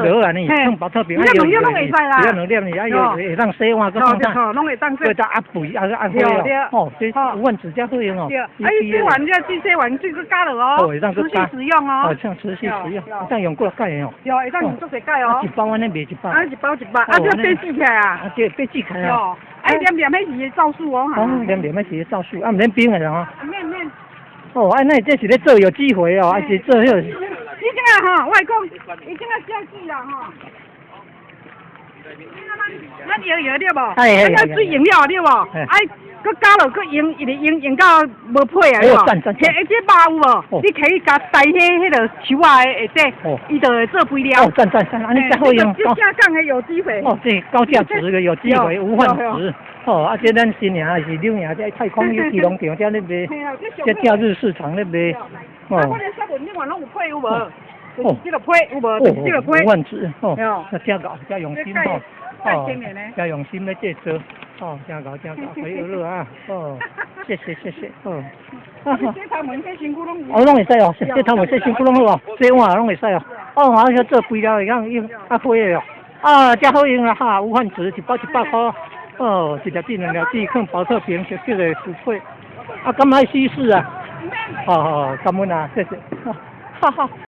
粒就好啊，呢，放寶特瓶，你兩粒攏會使啦。兩粒呢，啊，會會當洗碗，閣放啥？攏會當洗。閣壓肥，啊，壓花哦。哦，這無患子遮好用哦。對，啊，伊洗完了，洗完水閣加落哦。會當閣加。持續使用哦。哦，這樣持續使用，會當用幾若擺哦。對，會當用足濟擺哦。一包按呢賣一百。啊，一包一百，啊，這爬起來啊。啊，對，爬起來啊。啊，黏黏彼是皂素哦。哦，黏黏彼是皂素，啊，毋免冰的啦吼。免免。哦，啊，那這是咧做有機肥哦，還是做彼個？伊這個吼，我會講，伊這個小劑啦吼。咱搖搖對無？啊，水用了對無？啊，閣加落閣用，一直用用到無配啊，對無？彼這肉有無？你可以共栽彼彼个樹仔的下底，伊就會做肥料。哦，讚讚讚，按呢遮好用。這正港的有機肥。哦，這高價值的有機肥無患子。哦，啊，這咱新營還是柳營，這太空有機農場遮咧賣，這假日市場咧賣。哦。啊，我咧雪文你話攏有配有無？哦，這個配有無？這個配。無患子，哦，遮𠢕，遮用心吼。哦，遮用心咧製作，哦，真𠢕真𠢕，可以學啊，哦，謝謝謝謝，哦。洗頭毛、洗身軀攏有。哦，攏會使哦，洗頭毛、洗身軀攏好哦，洗碗攏會使哦。哦，啊，遐做肥料會當用較好的哦。啊，遮好用啊哈，無患子一包100箍，哦，一粒子兩粒子，放寶特瓶就叫做適配。啊，敢愛稀釋啊？好好，感恩啊，謝謝。哈哈。